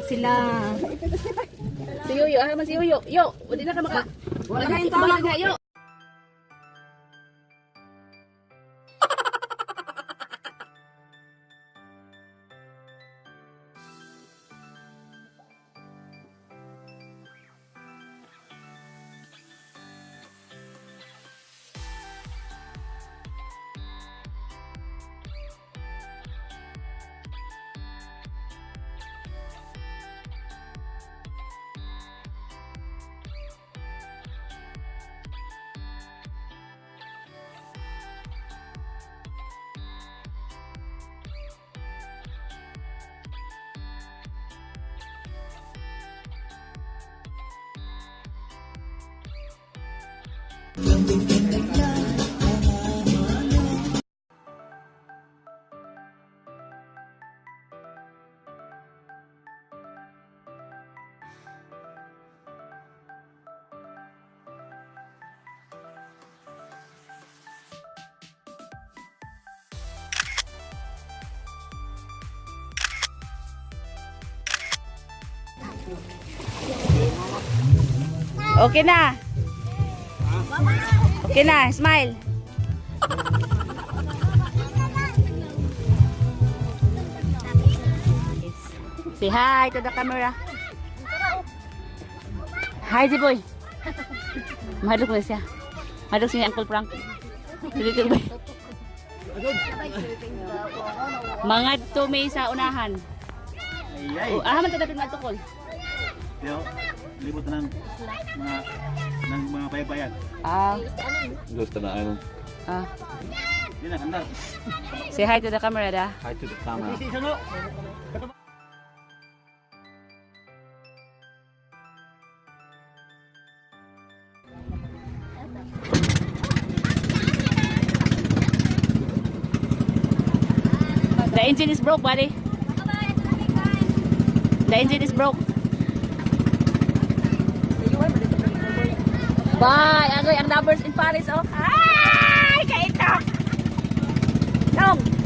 Sila. Si Yoyo, ah man si Yoyo. Yo, wala na ka maka. Wala na yung tama. Wala na, yo. Okay na. Okay na, smile. Say hi to the camera. Hi, boy. Mahadlok na siya. Mahadlok siya ni Uncle Frank. Dito ba? Mga may sa unahan. Ay, ay. Oh, ah, man tadapin matukol. Yo, libot na ng mga baybayan. Ah, Gusto na ano. ah. Di na kandar. Say hi to the camera da. Hi to the camera. The engine is broke, buddy. The engine is broke. Bye! Agoy, ang lovers in Paris, oh. Ay! Kaitok! Dong!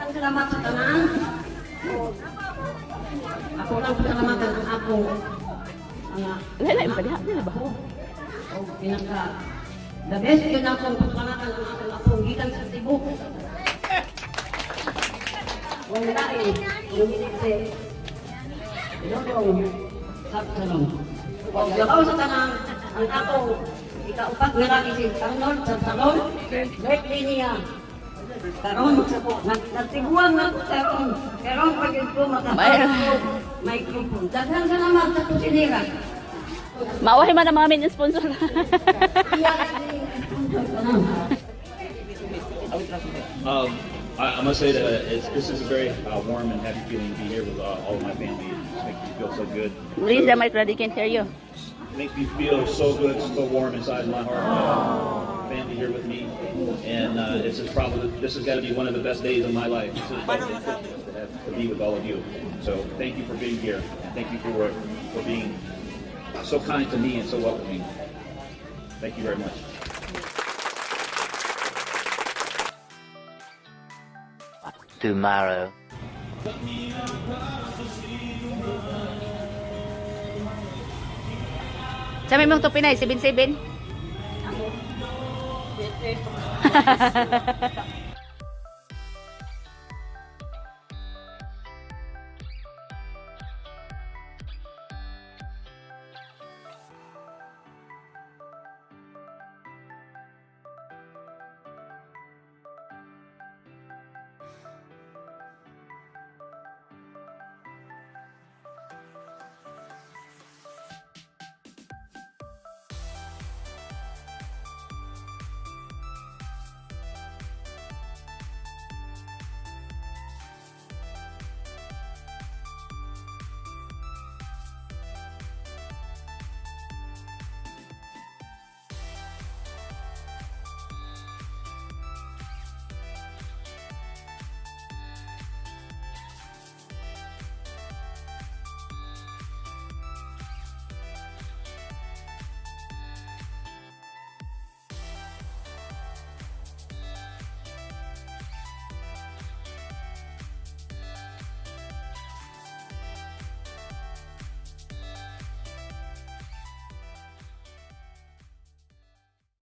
Daghang salamat sa tanan. Ako lang pasalamatan ang akong mga Wala pa diha, dili ba? O pinaka the best yun akong pasalamatan ang akong akong gikan sa Cebu. Wala lain, yung hindi Lodong Sabsalom. O labaw sa tanan ang akong ikaupat nga lagi si Arnold Sabsalom. Birthday niya. Karon nagtiguang na ko karon. Karon pag ko makapag microphone. Daghang salamat sa kusinera. Mawahi man ang mga main sponsor. Iya, sponsor tanan. I must say that this is a very warm and happy feeling to be here with all of my family. It just makes me feel so good. Please, the mic ready can hear you. Makes me feel so good, so warm inside my heart. Family here with me, and this has got to be one of the best days of my life. This is better than Christmas to be with all of you. So thank you for being here, and thank you for being so kind to me and so welcoming. Thank you very much. Tomorrow. Sa may mong tupinay, 77.